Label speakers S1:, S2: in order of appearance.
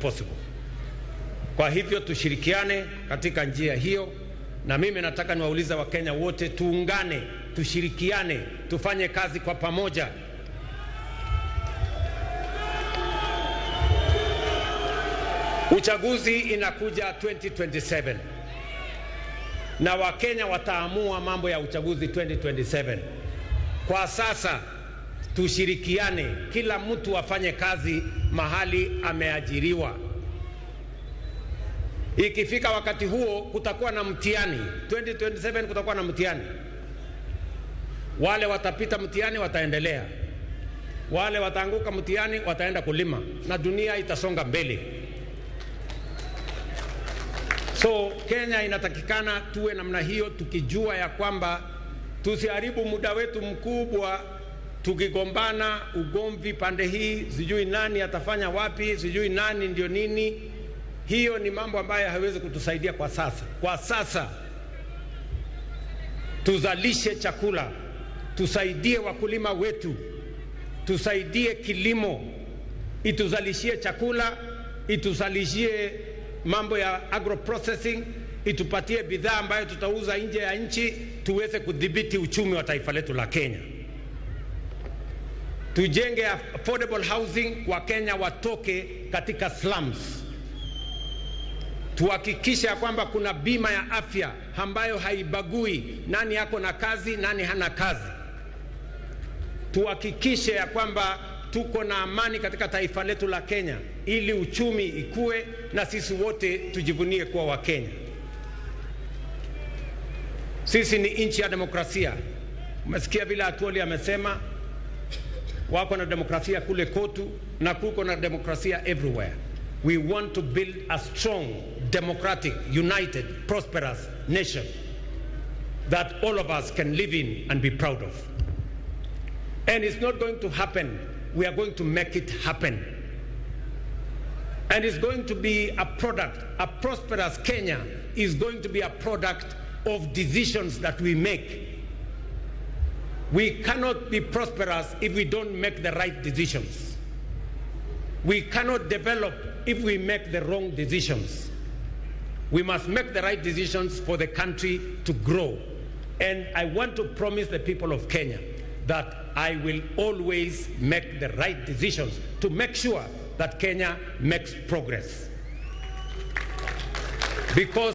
S1: possible. Kwa hivyo tushirikiane katika njia hiyo, na mimi nataka niwaulize Wakenya wote tuungane, tushirikiane, tufanye kazi kwa pamoja. Uchaguzi inakuja 2027 na Wakenya wataamua mambo ya uchaguzi 2027. Kwa sasa tushirikiane, kila mtu afanye kazi mahali ameajiriwa. Ikifika wakati huo kutakuwa na mtihani. 2027 kutakuwa na mtihani. Wale watapita mtihani wataendelea, wale wataanguka mtihani wataenda kulima, na dunia itasonga mbele. So Kenya inatakikana tuwe namna hiyo, tukijua ya kwamba tusiharibu muda wetu mkubwa tukigombana ugomvi pande hii, sijui nani atafanya wapi, sijui nani ndio nini. Hiyo ni mambo ambayo haiwezi kutusaidia kwa sasa. Kwa sasa tuzalishe chakula, tusaidie wakulima wetu, tusaidie kilimo, ituzalishie chakula, ituzalishie mambo ya agro processing, itupatie bidhaa ambayo tutauza nje ya nchi, tuweze kudhibiti uchumi wa taifa letu la Kenya. Tujenge affordable housing, Wakenya watoke katika slums. Tuhakikishe ya kwamba kuna bima ya afya ambayo haibagui nani yako na kazi, nani hana kazi. Tuhakikishe ya kwamba tuko na amani katika taifa letu la Kenya, ili uchumi ikue na sisi wote tujivunie kuwa Wakenya. Sisi ni nchi ya demokrasia. Umesikia vile Atwoli amesema, wako na demokrasia kule kotu na kuko na demokrasia everywhere. We want to build a strong, democratic, united, prosperous nation that all of us can live in and be proud of. And it's not going to happen. We are going to make it happen. And it's going to be a product, a prosperous Kenya is going to be a product of decisions that we make. We cannot be prosperous if we don't make the right decisions. We cannot develop if we make the wrong decisions. We must make the right decisions for the country to grow. And I want to promise the people of Kenya that I will always make the right decisions to make sure that Kenya makes progress. Because